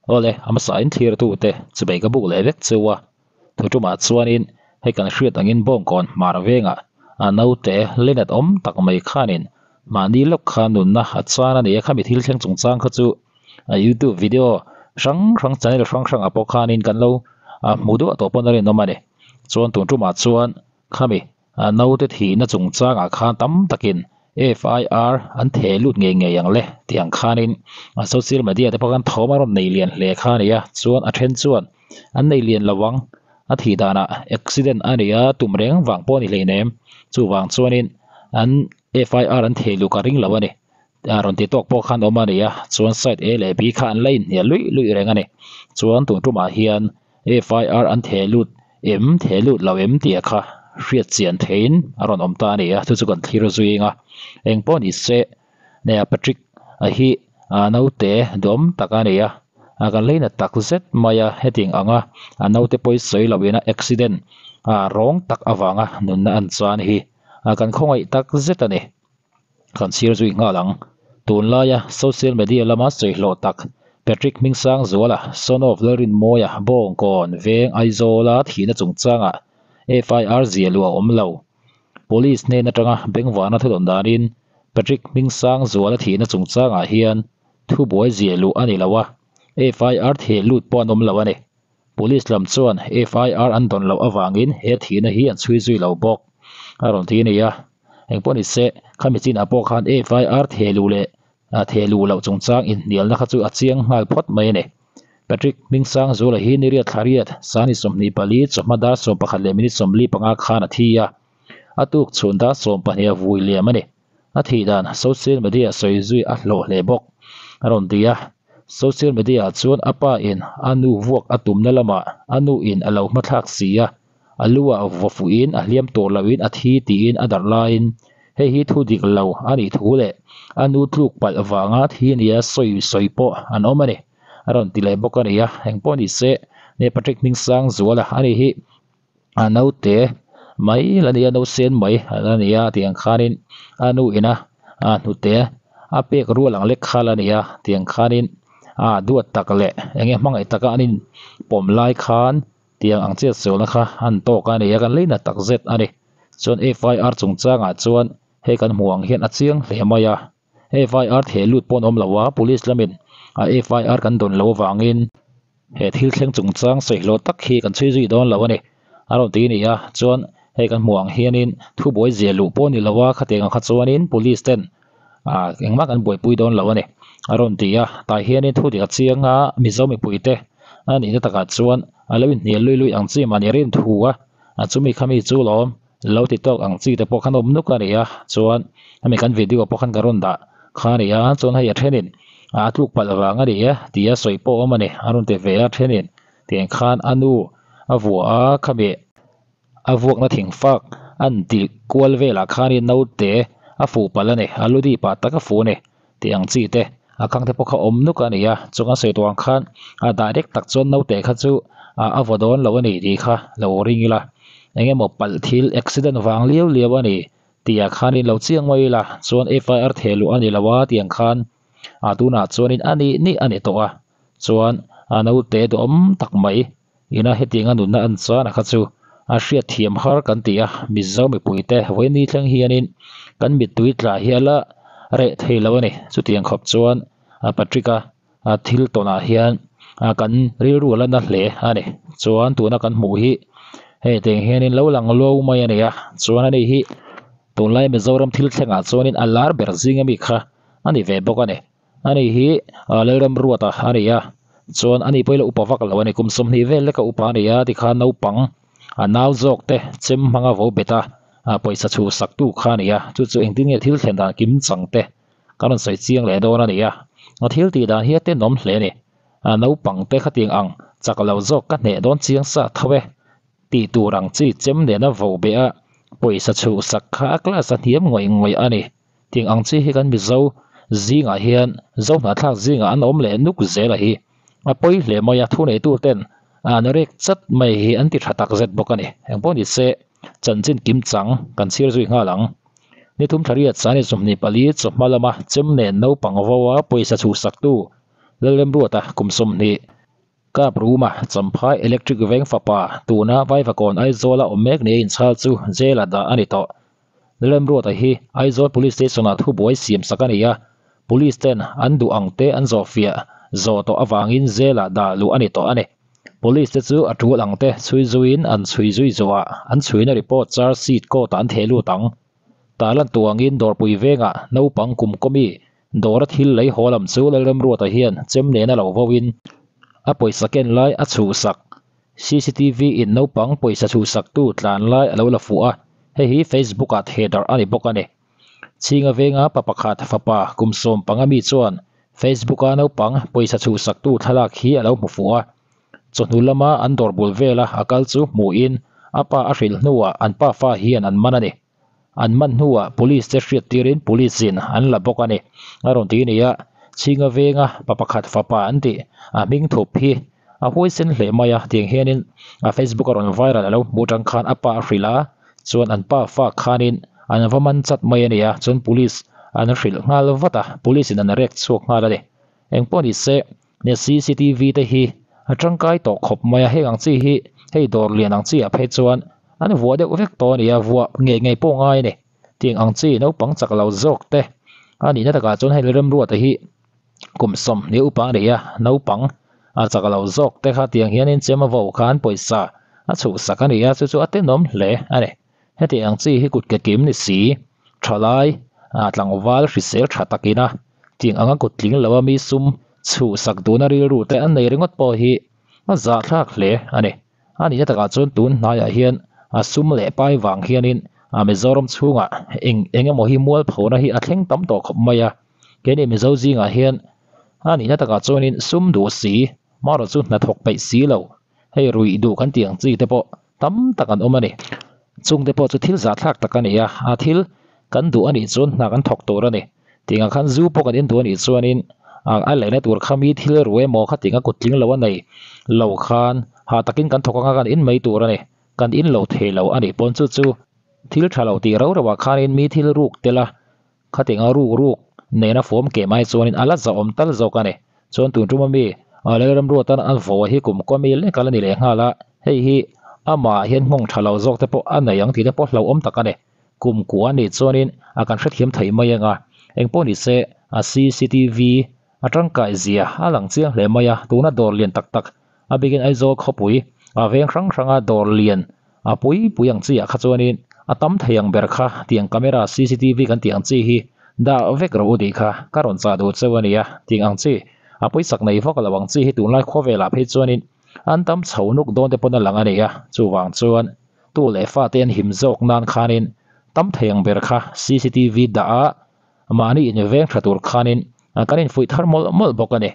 Awle, a hmasa in thlirtute chubei ka buk leh vek cheu a, thu tumah chuanin hei kan hriat angin Bawngkawn hmar vengah a naute Leonard awm tak mai khanin mahni lawk kha nunna a chan a ni a, khami thil thleng chungchang kha chu a youtube video hrang hrang channel hrang hrangah pawh khanin kan lo hmu duah tawh pawn a rinawm a ni. Chuan tun tumah chuan khami A naute thihna chungchangah khan tam takin FIR an theh lut ngei ngei ang le tih ang khanin a social media te pawh khan thawm a rawn nei lian hle kha a ni a, chuan a then chuan an nei lian lo ang, a thih danah accident a ni a, tum reng vang pawh a ni hleinem, chuvang chuanin an FIR an theh luh ka ring lo a ni, a rawn ti tawk pawh khan awm a ni a, chuan side A leh B kha an la inhnial luih luih reng a ni, chuan tun tumah hian FIR an theh lut em theh lut lo em tih kha hriat chian theiin a rawn awm ta a ni a, chu chu kan thlir zui eng a, eng pawh ni se nia Patrick a hi a naute duhawm tak a ni a, a kan leina tak zet mai a, hetiang anga a naute pawi sawi loh ina accident a rawng tak avanga nunna an chan hi a kan khawngaih tak zet a ni. Kan chhir zui nghal ang. Tunlaia social media lama sawi hlawh tak Patrick Hmingsangzuala, son of Lalrinmawia, Bawngkawn, Veng Aizawla thihna chungchangah FIR zia luah a awm lo. Police hnen atanga bengvarna thudawn danin Patrick Hmingsangzuala thihna chungchangah hian thubuai zia luh a ni lo a, FIR theh lut pawh an awm lo a ni. Police lam chuan FIR an dawn loh avangin he thihna hi an chhui zui lo bawk a rawn ti a ni a. Engpawh ni se, khami chinah pawh khan FIR theh luh leh theh luh loh chungchang inhnialna kha chu a chiang nghal phawt mai a ni. Patrick Hmingsangzula hi Niriat Thlariat, Sani 24, chawhma dar 11 leh minute 45 khan a thi a. A tuk chhun dar 12 a vui liam a ni. A thih dan social media sawi zui a hlawh hle bawk a rawn ti a. Social media ah chuan a pa in a nu vuak a tumna lamah a nu in a lo hmathlak si a, a lu ah vaw fuh in a hliam tur loh in a thi tiin a darh laiin hei hi thu dik lo a nih thu leh a nu tluk palh vanga thi nia sawi sawi pawh an awm a ni a rawn ti leh bawk a ni a. Engpawh ni se, ne Patrick Hmingsangzuala a nih hi. A naute mai la nia no sen mai la nia tiang khanin a nu ina a hnute a pek rual ang lek kha la nia tiang khanin a duat tak leh enge hmangaih taka an in pawm lai khan tiang ang chiat sualna kha an tawk a nia kan leina tak zet a ni chuan FIR chungchangah chuan hei kan hmuh ang hian a chiang hle mai a FIR theh lut pawh an awm lo a police lamin a FIR kan dawn loh avangin. He thil thleng chungchang sawihlawh tak hi kan chhui zui dawn lo a ni. A rawn ti a ni a, chuan hei kan hmuh ang hianin thubuai zia luh pawh a ni lo a, khatiang ang kha chuanin police ten ah engmah kan buaipui dawn lo a ni. A rawn ti a, tah hianin thu dik a chiang a, Mizo mipuite a nihna takah chuan a lo inhnial lui lui ang chi mahni a rin thu a, a chumi khami chu lawm lo ti tawk ang chi te pawh khan awm nuk a ni a, chuan hemi kan video pawh khan ka rawn dah kha a ni a, chuan hei a thenin a tluk palh vang a ni e tih a sawi pawh a awm a ni, a rawn ti ve a thenin tiang khan a nu a vuah a khami a vuakna thing fak an tih kual velah khanin naute a fuh palh a ni, a lu dip ah tak a fuh a ni tih ang chi te a khang te pawh kha awm nuk a ni a, chung a sawi tawh ang khan a direct tak chuan naute kha chu a vaw dawn lo a ni tih kha lo ring ila eng emaw palh thil accident vang liau liau a ni tih ah khan in lo chiang mai ila chuan FIR theh luh a ni lo a tih ang khan a tunah chuanin a nih nih a ni tawh a chuan a naute duhawm tak mai ina hetianga nunna an chan a kha chu a hriat thiam har kan ti a, Mizo mipuite vawiin thleng hianin kan mittui tla hi a la reh thei lo a ni. Chutiang khawp chuan Patrick-a thil tawnah hian kan rilru a la na hle a ni. Chuan tuna kan hmuh hi hei tiang hianin lo lang lo mai a ni a, chuan ani hi tunlai Mizoram thil thlengah chuanin a lar ber zing ami kha a ni ve bawk a ni. Ani hi Lalram Ruata a ni a, chuan ani pawh hi la upa vak lo a ni, kum 20 vel leka upa a ni a, tikhan naupang a nau zawk te chem hmanga vo bet a, pawisa chhu sak tu kha a ni a, chu chu engtin nge thil thlen dan kim chang te kan rawn sawi chiang leh dawn a ni a, a thil tih dan hi a tenawm hle a ni, naupang te khatiang ang chak lo zawk ka hneh dawn chiang sa tho e tih tur ang chi chem nena vo beh a, pawisa chhu sak kha a class a hniam ngawih ngawih a ni. Tiang ang chi hi kan Mizo zingah hian Zo hnahthlak zingah an awm leh nuk zel a hi. A pawi hle mai a, thuneitu ten an rek chat mai hi an ti tha tak zet bawk a ni. Engpawh ni se, chanchin kim chang kan chhir zui nghal ang. Ni thum thla riat sani 24 chawhma lama chem nen naupang vo a pawisa chhuhsaktu. Lalremruata kum 20, Kap Ruma, Champhai Electric Veng fapa, tuna Vaivakawn Aizawla awm mek nia inchhal chu jail-ah dah a ni tawh. Lalremruata hi Aizawl Police Station-ah thubuai siam sak a ni a, Police ten an duh ang te an zawhfiah zawh tawh avangin jail-ah dah luh a ni tawh a ni. Police te chu a tul ang te chhui zuiin an chhui zui zawhah an chhuina report charge sheet court-ah an theh lut ang. Tahlan tuangin Dawrpui vengah naupang kum kawmi dawra thil lei haw lam chu Lalremruata hian chem nena lo voin a pawisa ken lai a chhuhsak. Cctv in naupang pawisa chhuhsaktu tlan lai a lo la fuh a, hei hi Facebook-ah thehdarh a ni bawk a ni. Chhinga venga pa pakhat fapa kum 15 mi chuan Facebook-a naupang pawisa chhuhsaktu thlalak hi a lo hmu fuh a. Chawhnu lama an dawr bul vela a kal chu hmuhin a pa a hrilh hnuah an pa fa hian an man a ni. An man hnuah police te hriat tirin police in an la bawk a ni. A rawn ti nia, Chhinga venga pa pakhat fapa an tih a hming thup hi a huaisen hle mai a tiang hianin a Facebook a rawn viral a lo hmuh atang khan a pa a hrilh a, chuan an pa fa khanin an va man chat mai a ni a, chuan police an hrilh nghal vat a, police in an rek chhuak nghal a ni. Engpawh ni se, Nia cctv te hi a tangkai tawh khawp mai a, heng ang chi hi hei dawr lian ang chi ah phei chuan an vuah deuh vek tawh a ni a, vuah ngei ngei pawh ngai a ni. Tiang ang chi naupang chak lo zawk te a nihna takah chuan hei Lalremruata hi kum 20 upa a ni a, naupang a chak lo zawk te kha tiang hianin chem a vo khan pawisa a chhuhsak a ni a, chu chu a tenawm hle a ni. Heti ang chi hi kut ke kim ni si, thalai, tlangval hrisel tha takina tiang anga kut tling lo a mi sum chhuhsak duhna rilru te an nei ringawt pawh hi a zahthlak hle a ni. A nihna takah chuan tun hnaiah hian a sum leh pai vang hianin a Mizoram chhungah eng eng emaw hi mualphona hi a thleng tam tawh khawp mai a. Keini Mizo zingah hian a nihna takah chuanin sum duh si, marawh chu hnathawk peih si lo, hei ruih duh kan tih ang chi te pawh tam tak an awm a ni. Chungte pawh chu thil zahthlak tak a ni a, a thil kan duh a nih chuan hna kan thawk tur a ni. Tiangah khan zu pawh kan in duh a nih chuanin a leina tur kha mi thil ru emaw kha tianga kut tling lo a nei lo khan hah takin kan thawk anga kan in mai tur a ni. Kan in lo thei lo a nih pawn chu chu thil tha lo tih rau rauah khanin mi thil ruk tel a Khatianga ruk ruk nena fawm keh mai chuanin a la zahawm tal zawk a ni. Chuan tun ṭuma mi Lalramruatan a vo hi kum kawmi lek a la ni leh nghal a, hei hi amah hian nghawng ṭha lo zawk te pawh a nei ang tih te pawh hlauhawm tak a ni. Kum kua a nih chuanin a kan hrethiam thei mai ang a, engpawh ni se a cctv a tangkai zia a lang chiang hle mai a, tuna dawr lian tak tak a bikin Aizawl khawpui a veng hrang hranga dawr lian a pui pui ang chi ah kha chuanin a tam thei ang ber kha tiang camera cctv kan tih ang chi hi dah vek rawh u tih kha ka rawn chah duh cheu a nia tiang ang chi a pawisak nei vak lo ang chi hi tunlai khawvelah phei chuanin an tam chho nuk dawn te pawn a lang a nia chuvang chuan tu leh fate an him zawk nan khanin tam thei ang ber kha cctv dah a mahni inveng tha tur khanin kan infuih thar mawlh mawlh bawk a ni.